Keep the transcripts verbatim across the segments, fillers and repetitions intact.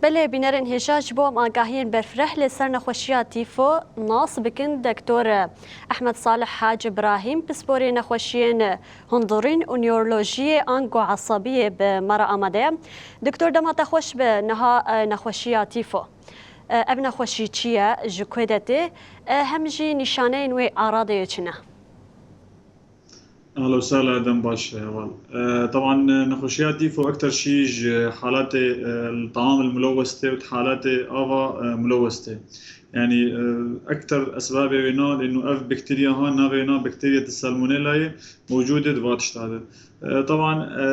Belê, bînerên hêja, ji bo em agahiyên berfireh li ser nexweşiya tîfo nas bikin, Doktor Ehmed Salih Hac Ibrahîm, pisporê nexweşiyên hundirîn û newrolojiyê ango esabiyê bi me re amade ye. Doktor, dema te xweş be. Niha, e, nexweşiya tîfo, e, ev nexweşî çi ye, ji ku de tê, e, hem jî nîşaneyên wê, aradê wê çi ne? Ehla û sehla, dem baş, heval. E, teban, e, nexweşiya tîfo ekter şî ji halatê, e, taam el mulewes tê û halatê ava, e, mulewes tê. Yanî, e, ekter esbabê wê na, lêno ev bakteriya ha, navê na bakteriya de salmonellayê mewcûd e di va tişta de. E, teban, e,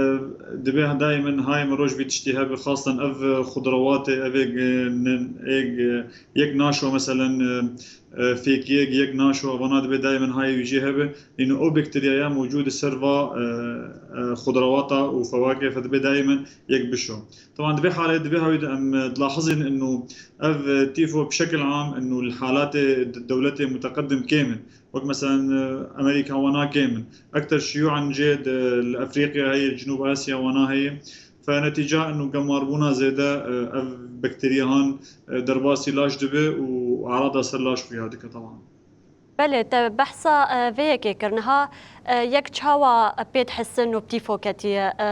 divê daimen hay me roj vî tiştî hebe, xastan ev xudrawatê, ev ê, e, nin, ê, e, yek naşo, meselen, e, e, fêkiyek yek naşo, vana divê daimen hay wî jê hebe. Lêno ew bakteriyaya mewcûd e ser va, e, e, xudrawata û fewakê fe divê daimen yek bişo. Teban, divê halê, divê hawî de em, e, dilahizîn inu ev, e, tîfo bi şekil am inu li halatê d-, dewletê muteqedim kêm in. Wek meselen, e, Amerîka wana kêm in. Ekter şiyûan jê di, li Efrîqya heye, Cinûb Asya wana heye. Fe netîca inu gemarbûna zêde, e, ev bakteriyahan, e, derbasî laş dibe û arada ser laş xuya dike, teban. Belê, te behsa, e, vê yekê kir. Niha, e, yek çawa pê dihisin û bi tîfo ketiye? E,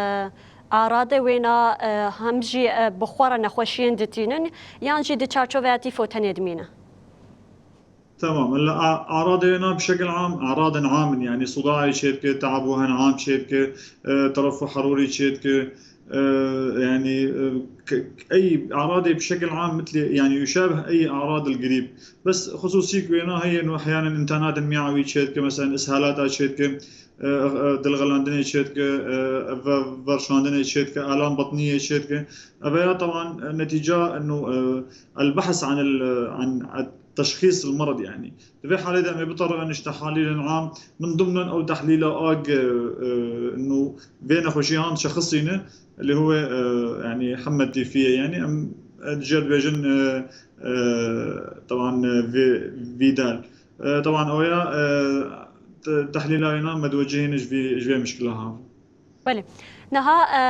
aradê wê na, e, hem jî, e, bi xwe re nexweşiyên ditînin, yan jî di çarçoveya tîfo tenê dimîne? Tamam. Hela a-, aradê wê na bi şekil am, aradên am in. Yanî sudaê çê dike, teab wihan am çê dike, e, teref û herûrî çê dike. E, yanî, e, k-, k-, ey aradê bi şekil am mitlî, yanî yuşabih ey arad el grîp. Bes xususî ku wê na heye, inu ehyanen întanatên miawî çê dike, meselen, ishalata çê dike, e, e, dilxelandinê çê dike, e, ve-, verşandinê çê dike, alam batniyê çê dike. Ev ya teban, e, netîca inu, e, el-behs an el-, an, an teşxîs el-merad, yanî. Di vê halê de em ê biterin ji tehalîlên am, min dimnin ew tehlîla ag, e, e, inu vê nexweşiyan şexisîne, lê hû, e, yanî heme tîfî ye, yanî em, e, dijî dibêjin, e, e, teban, e, vê-, vîdal. E, teban oya, e, te-, tehlîla wê na me diwecihîne ji vê, ji vê mişkila ha. Belê. Niha, e,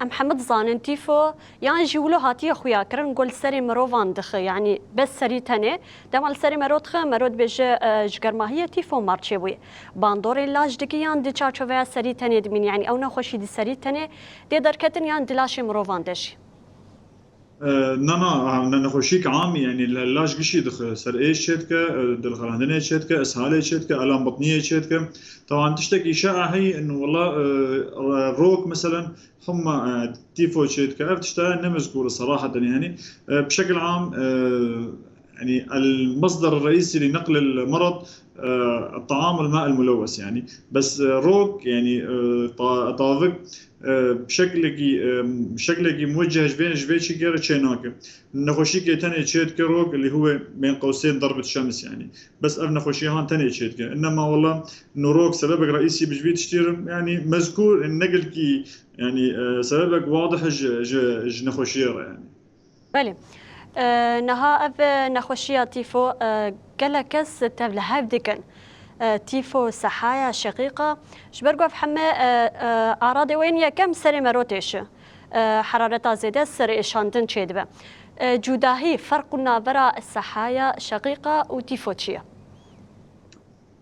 em hemî dizanin tîfo yan jî wilo hatiye xuyakirin, ku li serê mirovan dixe, yanî bes serî tenê. Dema li serê mero dixe, mero dibêje, e, ji germahiyê tîfo mar çêbûye. Bandorên laş dike yan di çarçoveya serî tenê dimîne? Yanî ew nexweşî di serî tenê tê derketin yan di laşê mirovan de jî? E, na, na, ne-, nexweşîk am e, yanî la-, laş gişî dixe, ser êş çê dike, e, dilxelandinê çê dike, ishalê çê dike, alam batniyê çê dike. Teban tiştekî şaî heye, inu wela, e, rok, meselen, huma, e, tîfo çê dike. Ev tişta ne mezkûr e, seraheten, yanî, e, bi şekil am, e, yanî, el-mesder reîsî li neql el-merad, e, taam el-ma el-mulewes, yanî. Bes, e, rok, yanî, e, ta-, tavik, e, bi şeklekî, e, şeklekî muweceh ji vê, ji vê çîkê re çê nake. Nexweşîkê tenê çê dike rok, lê hû wê bên qewsên derbit şems, yanî. Bes ev nexweşiya han tenê çê dike. Înema wela, inu rok sebebek reîsî bi ji vî tiştî re, yanî, mezkûr, ne gelkî, yanî, e, sebebek wadih ji, ji, ji nexweşiyê re, yanî. Belê. E, niha ev, e, nexweşiya tîfo, e, gelek kes tev li hev dikin. E, tîfo, sehaya, şeqîqa. Ji ber ku ev heme, e, e, aradê wê yên yekem serê mero têşe. E, herareta zêde, serêşandin çêdibe. E, cudahî, ferq û navbera sehaya, şeqîqa û tîfo çi ye?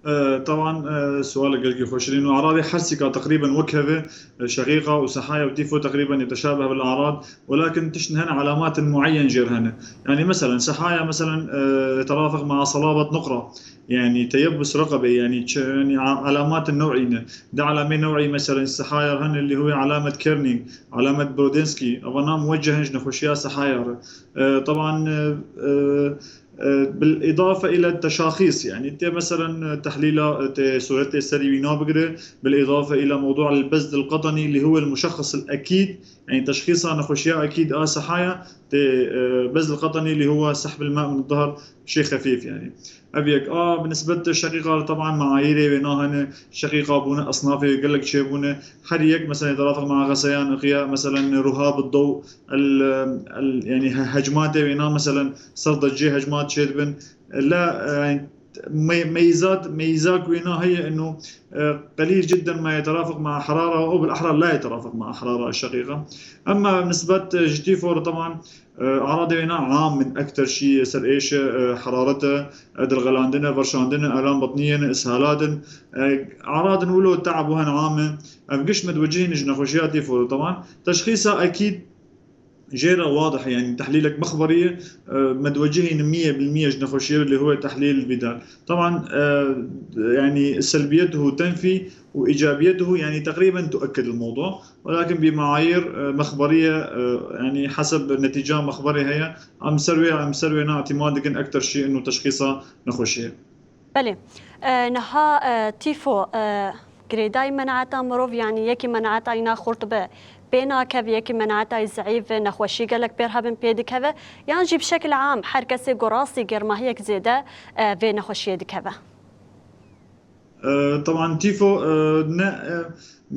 E, teban, e, sualek gelkî xweş e. Inu aradê her sîka teqrîben wek hev e, şeqîqa û sehaya û tîfo teqrîben yeteşabeh bil arad, welakin tiştin hene alamatin muayyen jêr hene. Yanî, meselen, sehaya, meselen, e, terafiq ma salabat nuqra, yanî, teyebbus reqebe, yanî, ç-, yanî, a-, alamatin new'î ne. Di alamê new'î, meselen, sehaya hene, lê hû alamet Kerning, alamet Brodensky, eva na muweceh in ji nexweşiya sehaya re. E, teban, e, e, e, bil îdafe île teşaxîs, yanî tê, meselen, tehlîla, tê sûretê serî wî nabigire, bil îdafe île mewdû el bezd el qetenî, lê hû el muşexxis el ekîd, yanî teşxîsa nexweşiya ekîd a sehaya, tê, e, bezd el qetenî, lê hû sehb el ma min dehar, şê xefîf, yanî. Ev yek. A, bi nisbet şeqîqa re, teban, meayîrê wê na hene, şeqîqa bûne, esnafê gelek çêbûne, her yek, meselen, terafiq ma xeseyan, iqya, meselen, ruha bi dew, el, el, yanî, he-, hecmatê wê na, meselen, ser de cê hecmat çêdibin. La, e, مي-، ميزات، ميزات كوينة هي إنه، آه، قليل جدًا ما يترافق مع حرارة، أو بالأحرى لا يترافق مع حرارة الشقيقة. أما بالنسبة للتيفو طبعًا، آه، أعراض هنا عام من أكثر شيء سر إيش، آه، حرارته، آه، دلغلاندنة، فرشاندنة، آلام بطنية، إسهالات، آه، أعراض ولو تعب وهن عامة. آه، قش متوجهين جنخوشيات تيفو طبعًا. تشخيصها أكيد جيرة واضح، يعني تحليلك مخبرية، آه، متوجهين مية بالمية جنخوشير اللي هو تحليل الفيدال. طبعًا، آه، يعني سلبيته تنفي وإيجابيته يعني تقريبًا تؤكد الموضوع، ولكن بمعايير، آه، مخبرية، آه، يعني حسب نتيجة مخبرية هي، عم سروي، عم سروي نا اعتماد لكن أكثر شيء إنه تشخيصها نخوشية. بلي. آه، نها، آه، تيفو، آه، girêdayî menaeta mirov, yanî yekî menaeta îna xurt be, pê nakeve, yekî menaeta zeîf, nexweşî gelek pêr hebin pê dikeve, yan jî bi şekil am her kesê ku rastî germahiyek zêde, e, vê nexweşiyê dikeve? E, طبعًا تيفو، e, ne, e,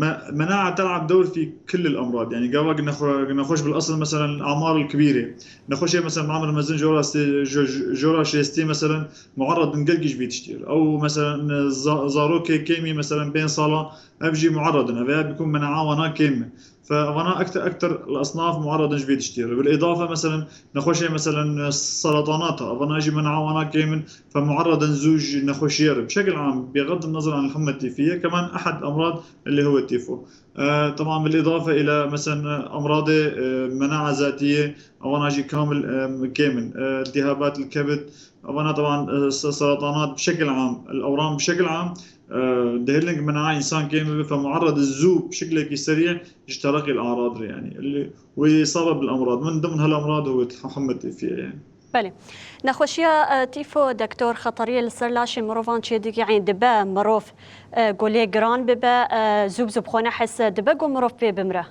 me-, مناعة تلعب دور في كل الأمراض. يعني gava nexwe-, nexweş bil asıl mesela الأعمار الكبيرة. Nexweşê mesela bi emr mezin jora sê-, jo-, jo-, jora şêstî mesela معرض in gelkî ji vî tiştî. Ew mesela za-, zarokê kêmî mesela pênc sala ev jî معرض in. Ev ê bikûn مناعة wana kêm e. فأنا أكثر، أكثر الأصناف معرض in ji vî tiştî. بالإضافة مثلًا نخوشي مثلًا سرطانات، أنا جي مناعة وانا كيمن، فمعرض زوج نخوشير. بشكل عام، بغض النظر عن الحمى التيفية، كمان أحد أمراض اللي هو التيفو. آه، طبعًا بالإضافة إلى مثلًا أمراض، آه، مناعة ذاتية، أنا جي كامل، آه، كيمن، آه، التهابات الكبد، أنا طبعًا، آه، س-، سرطانات بشكل عام، الأورام بشكل عام، آه، دهلنج مناعة إنسان كيمن، فمعرض الزو بشكل سريع ji تلقي الأعراض يعني، اللي، وإصابة بالأمراض. من ضمن هالأمراض هو الحمى التيفية يعني. بلي. نخوشيا، آه، تيفو دكتور خطرية لسر لاشي مروفان چه ديگي عين دبا مروف، آه، قولي قران ببا، آه، زوب زوب خونه حس دبا قو مروف بي بمره.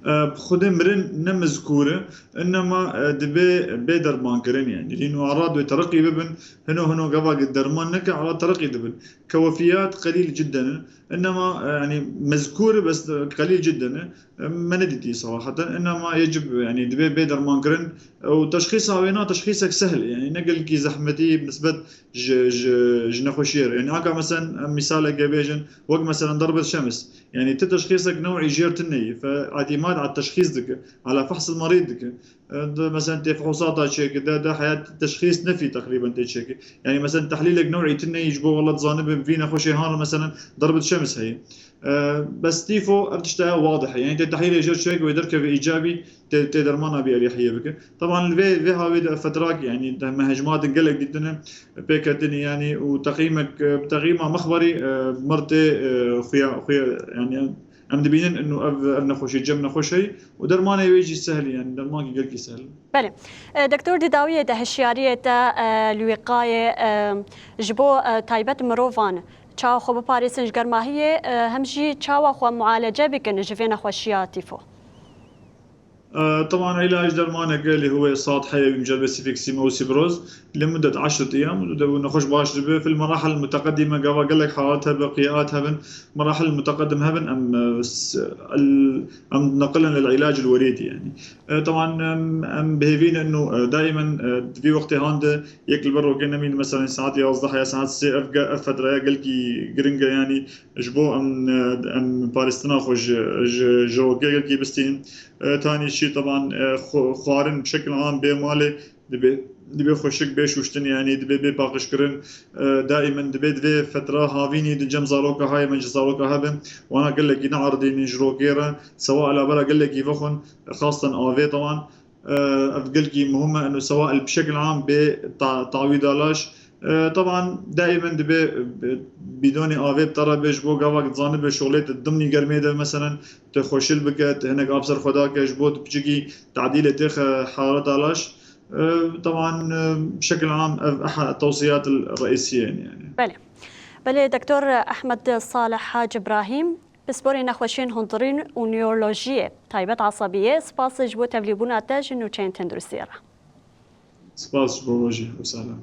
آه، بخودي مرن نمذكورة، إنما، آه، دبي بي درمان كرن يعني، لأنه أعراض وترقي ببن، هنو هنو قبا قد درمان نكا على ترقي دبن. كوفيات قليل جدًا، إنما، آه، يعني مذكورة بس قليل جدًا. ما نديتي صراحة، إنما يجب يعني دبي بي درمان كرن، وتشخيصها وينا تشخيصك سهل، يعني نقل كي زحمتي بالنسبة ج-، ج-، جنخوشير. يعني هكا مثلًا مثال قبيجن، وقت مثلًا ضربة شمس، يعني تشخيصك نوعي جير تني، فاعتماد على التشخيص دك، على فحص المريض دك. ده مثلًا تفحوصات تشيك، ده، ده حياة تشخيص نفي تقريبًا تشيك. يعني مثلًا تحليلك نوعي تني يجبو والله تظانب فينا خوشي هان مثلًا ضربة شمس هي. آه، بس تيفو ارتشتها واضح، يعني انت تحليل ايجار شيك ويدركه بايجابي، ت-، تقدر ما نبي اريحيه بك. طبعًا في، في هاوي فتراك، يعني مهاجمات قلق جدًا، بيكتني يعني، وتقييمك، آه، تقييمها مخبري، آه، مرتي، آه، خويا، خويا، يعني ام دبينن انه اف، اف نخوشي جم نخوشي، ودرمانه يجي سهل، يعني درمان قلقي سهل. بلي. آه، دكتور دداوية ده هشيارية تا، آه، الوقاية، آه، جبو، آه، تايبت مروفان. چاوا خو بپارێزin ji germahiyê, e, hem jî çawa xwe mualece bikin ji vê nexweşiya tîfo? آه، طبعًا علاج درمانك اللي هو ساط حيوي مجرب سيفيكسيما وسيبروز لمدة عشرة أيام، ونخش باش دبي في المراحل المتقدمة، قبل قال لك حالات هبن، قياءات هبن، مراحل المتقدمة هبن، أم، آه، س-، ال-، أم نقلن للعلاج الوريدي يعني. آه، طبعًا، آم، آم، بهيفين إنه، آه، دائمًا، آه، في وقت هاند ياكل برو كنا من مثلًا ساعات يازدح يا ساعات سي اف، اف فترة يا قلكي جرينجا يعني، جبو أم، آه، أم بارستنا خو ج-، ج-، جو قلكي بستين. آه، تاني شي طبعًا، آه، خو-، خوارن بشكل عام بمالي دبي، دبي خوشك بي شوشتن يعني، دبي بي باقش كرن. آه، دائمًا دبي، دبي فترة هافيني دجم زاروكا هاي من زاروكا هبن، وأنا قلكي نعرضي من جروكيرا، سواء لا برا قلكي فخن، خاصة آفي طبعًا. آه، اف قلكي مهمة انه سواء بشكل عام بتعويض علاج. آه، طبعًا دائمًا دبي ب-، بدون آفي بترى بيش بو قواك تزاني بشغلية الضمني قرميدة مثلًا تخوشل بكت هناك ابصر خداك جبوت بشكي تعديل تخ حرارة علاج. آه، طبعًا، آه، بشكل عام اف احد التوصيات الرئيسية يعني. بلي. بلي دكتور أحمد صالح حاج إبراهيم، Pisporê nexweşiyên hundirîn û newrolojiyê, taybet esebiyê, spas ji bo tevlîbûna te ji nûçeyên tenduristiyê re. Spas ji bo we jî, ew sala.